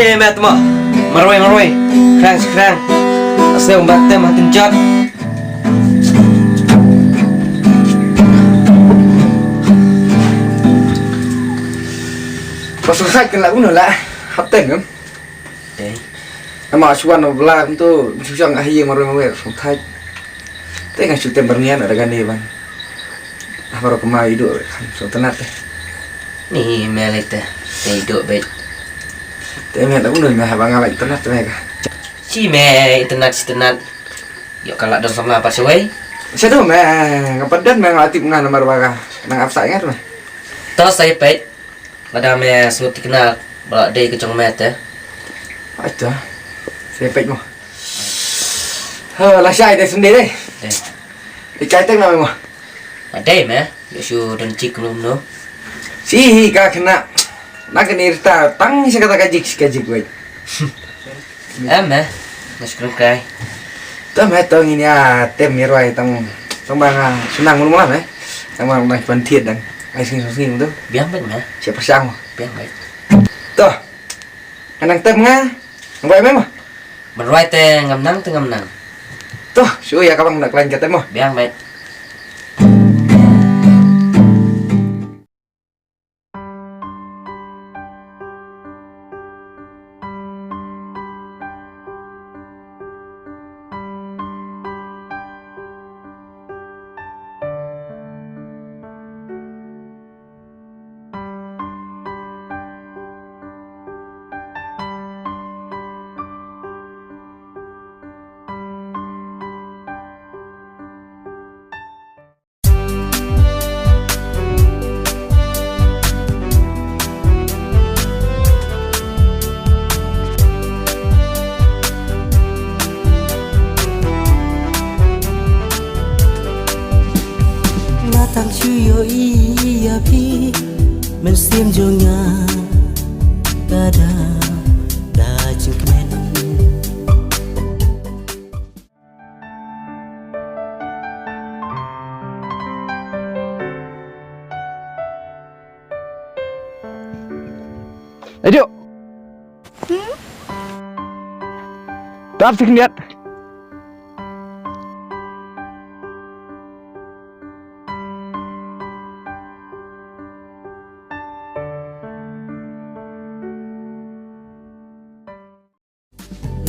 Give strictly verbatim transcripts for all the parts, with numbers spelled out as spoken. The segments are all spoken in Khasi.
Ei, met mo. Marwei, marwei. Khrang, khrang. Asne umbat tem hatin jot. Ba sngewthuh kan la uno la. Hap tem kan? Ei. Ama shuan bla kumto, shu shang ahi marwei marwei sngewthuh. Te nga shu tem barngian ada gane ban. Ah, baru kemai idup kan sngewtynnat te. Ni melek te. Te idup bek. Te me da uno me haba nga la itynnat te me ka. Si me itynnat, si itynnat. Yok ka la don samla pat sawei. Sadu me, nga pat don me nga la tip nga namar ba ka nang apsa ngat me. To sa ïa peit. Lada me sngewthuh thikna ba la dei ka jong me te. Aita. Sa ïa peit mo. Ha, la shai dei sendiri dei. Dei. Dei kai teng na me mo. Ba dei me. Ïa shu don jik kumno kumno. Si hi ka kena. Na kena irta tang sa kata ka jik, ka jik wei. Em eh. Nga shu kren kai. Tang eh, tang ini ah, tem ni rwai tang, tang ba nga shu nang mulu mulu eh. Tang ba nga shu ban thied dang. Ai sngi sngi tu. Biang bad nga. Siap pasang mo. Biang bad. Tu. Nga nang tem nga. Nga bai mai mo. Ban rwai te ngam nang te ngam nang. Tu, shu ïa ka bang nak lain ka tem mo. Biang bad. Nga tang shu ïohi ïa phi, mynsiem jong nga ka da da jingkmen. Ayo. Hmm? Tap sik niat.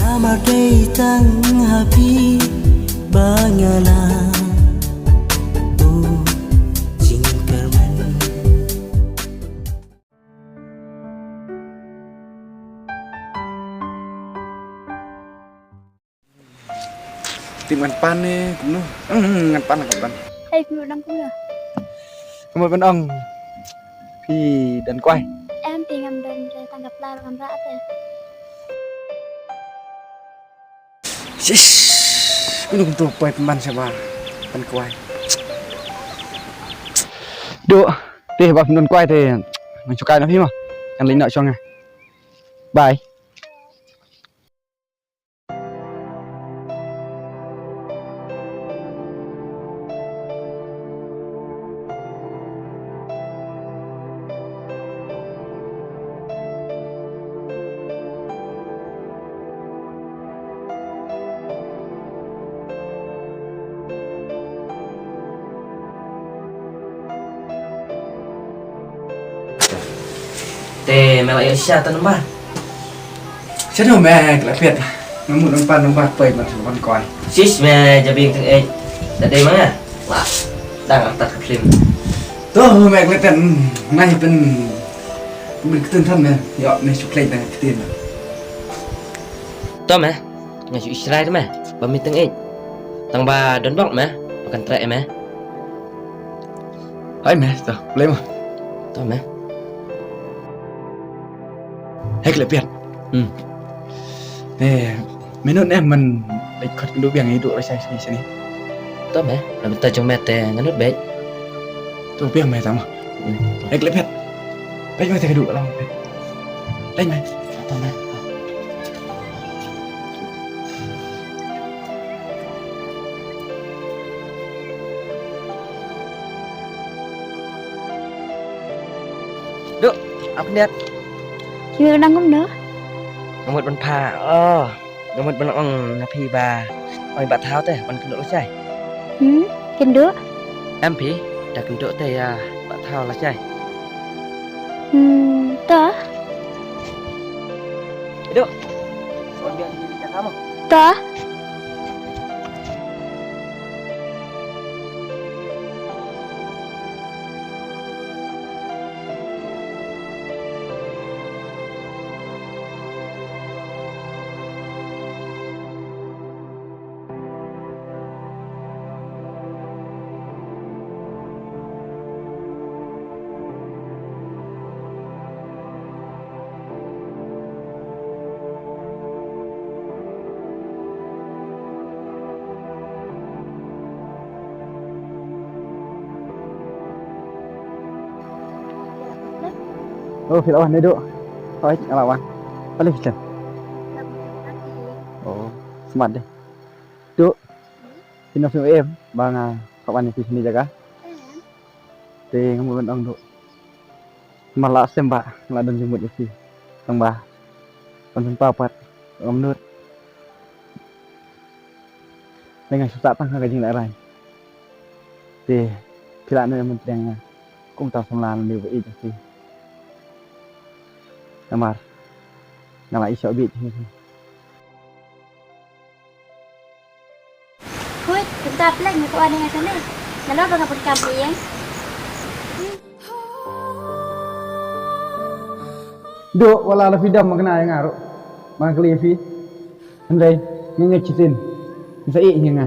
Namar dei tang ha phi ba nga la buh jingkyrmen. Tip ngan pan ne kumno? Hmm, ngan pan, ngan pan. Hei, kumno dang kumno? Kumno ban ong? Phi don kwai? Em, phi ngam don, tang ka pla ngam rah te. Sis, kumno kumto poi pynban sha ba don kwai. Duk, te ba phi don kwai te ngan shu kai na phi mo. Ngan leit noh shong nga. Bye. Te me la ïoh shisha ta number. Sha no me klet pet. Nga mut nang pan number pei ban shu ban koi. Shish me jabieng teng eh. Da dei ma nga. Wah. Dang artat ka film. To me klet pet. Nai pen. Bin ktun than me. Ïoh me shu klet dang ktun. To me. Nga shu israi te me ba mi teng eh. Tang ba don bok me ba kan treh me. Hai me, to, play mo. To me. Hei klet piat. Hmm. Eh, minot ne man leit khot kynduh biang i duh rashai sini sini. To me, la bynta jong me te ngan nud beit. To biang me tama. Hmm. Hei klet piat. Peit me te ka duh ka lam peit. Leit me. To me. Duk, ap khyndiat. Ki me nang kumno? Nga mut ban phah, oh, nga mut ban ong na phi ba, ong ïa Bah Thaw te ban kynduh lashai. Hmm, kynduh? Em phi, da kynduh te ïa Bah Thaw lashai. Hmm, to. Iduh. Wan biang di jaka mo. To. Oh, phi la wan ne, Duh? Hooid, nga la wan. Balei phi khlem? Oh, smat de. Duh, phi nang sngewthuh em ba nga kwah wan ïa phi shane jaka? Te nga mut ban ong, Duh, namar la sem ba nga la don jingmut ïa phi, tang ba ban pynpaw pat ngam nud. Lei nga shu sah tang ha ka jinglehrain. Te phi lah ne em ban pdiang nga kum uta u samla lane uba ïeit ïa phi? Namar nga la ïeit shibit ïa phi. Hooid, kumta pleng nga kwah wan ïa nga kane. Nalor ba nga pyndonkam ïa. Duh, wat la phi dam ma kane ïa nga ruh. Ma nga kylli ïa phi. Hynrei nga ngeit shisien phin sa ïeit ïa nga.